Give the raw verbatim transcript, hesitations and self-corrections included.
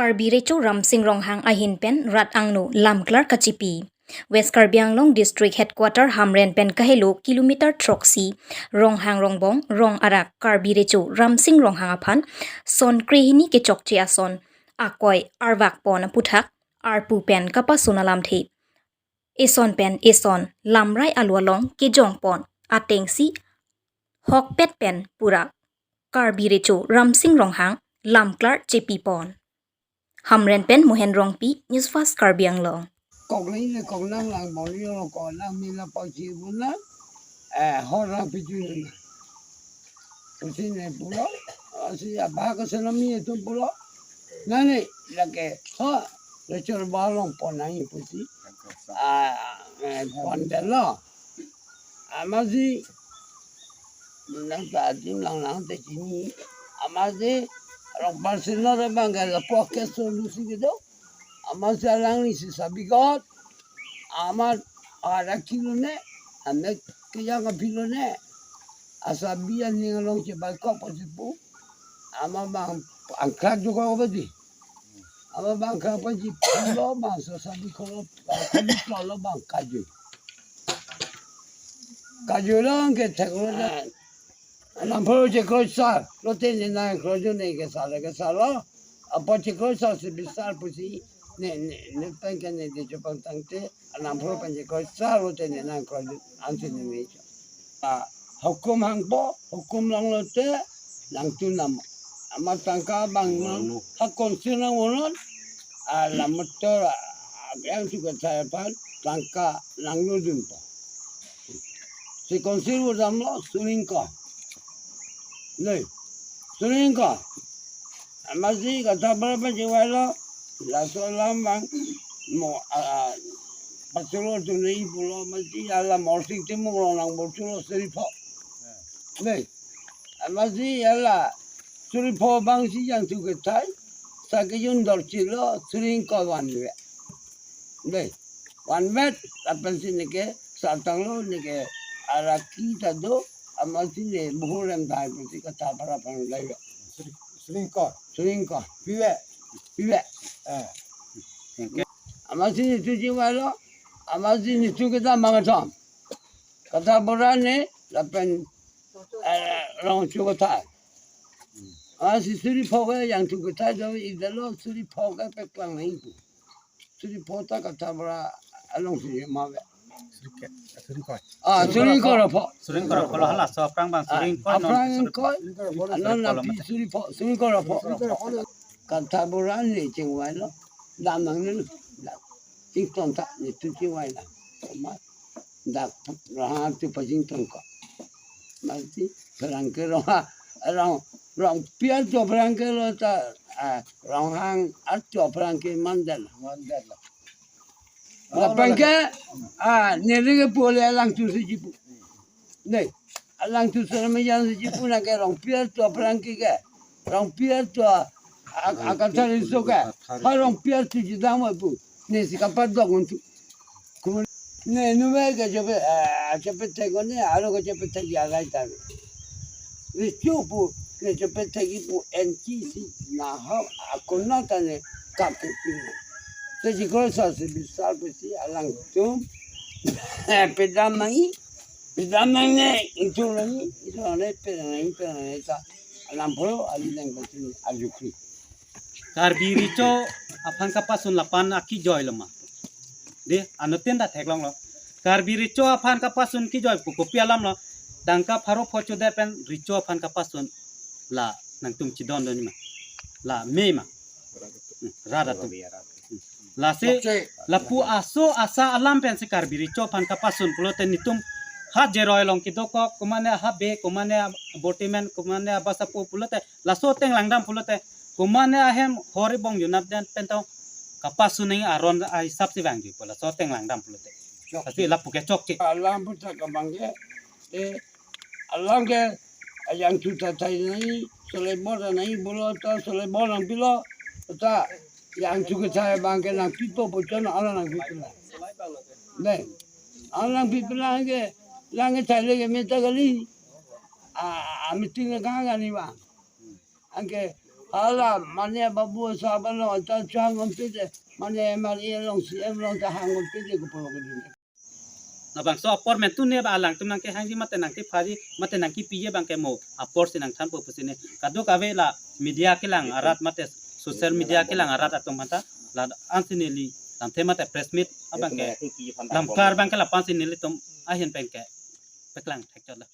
Karbi Recho Ramsing Ronghang ahin pen rat angno lamklar kachipi. West Karbi Anglong District Headquarter Hamren pen kahelo kilometer throksi, Ronghang Rongbong rong arak Karbi Recho Ramsing Ronghang aphan son krehini kechokche ason akoi arvak pon aputhak arpu pen kapasun alamthe. Eson pen eson lamrai alu along kejong pon atengsi hokpet pen pura Karbi Recho Ramsing Ronghang lamklar chepi pon. Hamren pen Mohen Rongpi, News Fast Karbi Anglong. Kok le le kok nang lang bol yo kok nang mi la pau chi bu na. Eh, hor lang pi ju na. Pusi ne pulo, asi abah ke senomi itu pulo. Nani lake ha, lecor balong pon nang pusi. Ah, eh, pon delo. Amatsi nang ta adim lang nang te chini. Amatsi rong parsin no re bang ke lapu ke solusi kedo. Amatsi alangli si sabi got. Amat ada kilo ne, ame ke yang ke pilo ne. Asa bian ning along che bai kok pasi pu. Amat bang angkrak juga apa di? Amat bang angkrak pasi pulo bang so sabi kolo, kolo lo bang kaju. Kaju lo ke thek lo ne. Anam pho che kroi sar, lote ne nang kroi jo ne ke sar ke sar lo. Apa che kroi sar si bisar pusi ne ne ne pen ke ne de chopang tangte, anam pho pen che kroi sar lote ne nang kroi jo ansi ne ne. Ah, hukum hangpo, hukum long lote, nang tu nam. Amat tangka bang non, ha konsil nang monon, ah, la motor, ah, yang suka saya pan, tangka nang lo dun po. Si konsil wo dam lo, suning ko. Nei, suning ko. Amatsi kata berapa jiwa lo, laso alam bang, mo, ah, pasulo tu nei pulo, amatsi alam orsing timu lo nang botulo seri pho. Nei, amatsi ala suri pho bang si yang tu ketai, sa ke yun dor chilo, suring ko wan ve. Nei, wan vet, lapen si ne ke, satang lo ne ke, araki ta do, amatsi ne buhur em dai pusi kata para pang dai yo. Suring ko. Suring ko. Pive. Pive. Eh. Amatsi ne tu jiwa lo, amatsi ne tu kita mangatom. Kata bora ne, lapen, eh, rong chu kata. Ah, si suri pho ke yang chu kata jo, idalo suri pho ke peklang nang pu. Suri pho ta kata bora along si ma ve. Suring ko. Suring ko. Ah, suring ko ra pho. Suring ko ra pho lo hala so aphrang bang Ah, suring ko non aphrang suring ko. Anon na pi suri pho, suring ko ra pho. Kata bora ne chingvai lo. Dam nang ne. Dam. Chington ta ne tu chingvai la. Ma. Dak raha tu pachington ko. Amatsi pherangke rong ha, rong, rong piar tu pherangke lo ta, ah, Ronghang ar tu pherangke mandel. Mandel. Lapen ke, ah, neli ke pule alang tu si chipu. Nei, alang tu serem yang si chipu na ke rong piar tu pherangke ke. Rong piar tu a, a, a kata riso ke. Ha rong piar tu jidam pu. Ne si kapadok untuk. Kum-, ne nume ke chepe, eh, chepe thek ne, aro ke chepe thek ya lai ta. Riso pu, ne chepe thek pu N C C na ha, akona ta ne kap ke pi. Te si ko sa si bisar pu si alangtum. Eh, pedam nang i, pedam nang ne, itu nang i, itu nang ne, pedam nang i, pedam nang i ta. Alam polo, ali nang betul, arjukri. Karbi Recho aphan kapasun lapan akijoi lo ma. Dei, anuttin ta theklong lo. Karbi Recho aphan kapasun kijoi pu kopi alam lo. Tangka pharo pho chodet pen Recho aphan kapasun la nangtum chidon don ma. La me ma. Hmm, rat atum. Lasi lapu aso asa alam pensi Karbi Recho aphan kapasun pulote nitum ha Jeroi along kedokok, komane ha be, komane abotimen, komane abasapo pulote, laso ateng langdam pulote, komane ahem hori bong junap den pentong kapasun nang aron ahisap si vangji pu laso ateng langdam pulote. Lasi lapu ke chokche. Alam puthak abang ke, eh, alang ke, ayang chu ta thai nai, solebor ta nai bolo ta, solebor nang pilo, ta, yang chu ke thai abang ke nang pipo pochon ala nang pipo la. Dei, ala nang pipo la ke, lang ke thai le ke meta kali, a, a, meeting le kang kali ba. Anke, Hala mane Babu Sahab along ta chang om pide, mane M L A along, C M along ta hang om pide ko polo ke din. Labangso apor mentu ne ba alangtum nangkehangji mate nangkephaji mate nangkepiji abang ke mo apor si nangthanpo pusi ne kadokave la media kelang arat mate social media kelang arat atum aphanta la-an si neli lamthe mate press meet abang ke lamkar abang ke lapu-an si nelitum ahin pen ke paklang thekchot lo.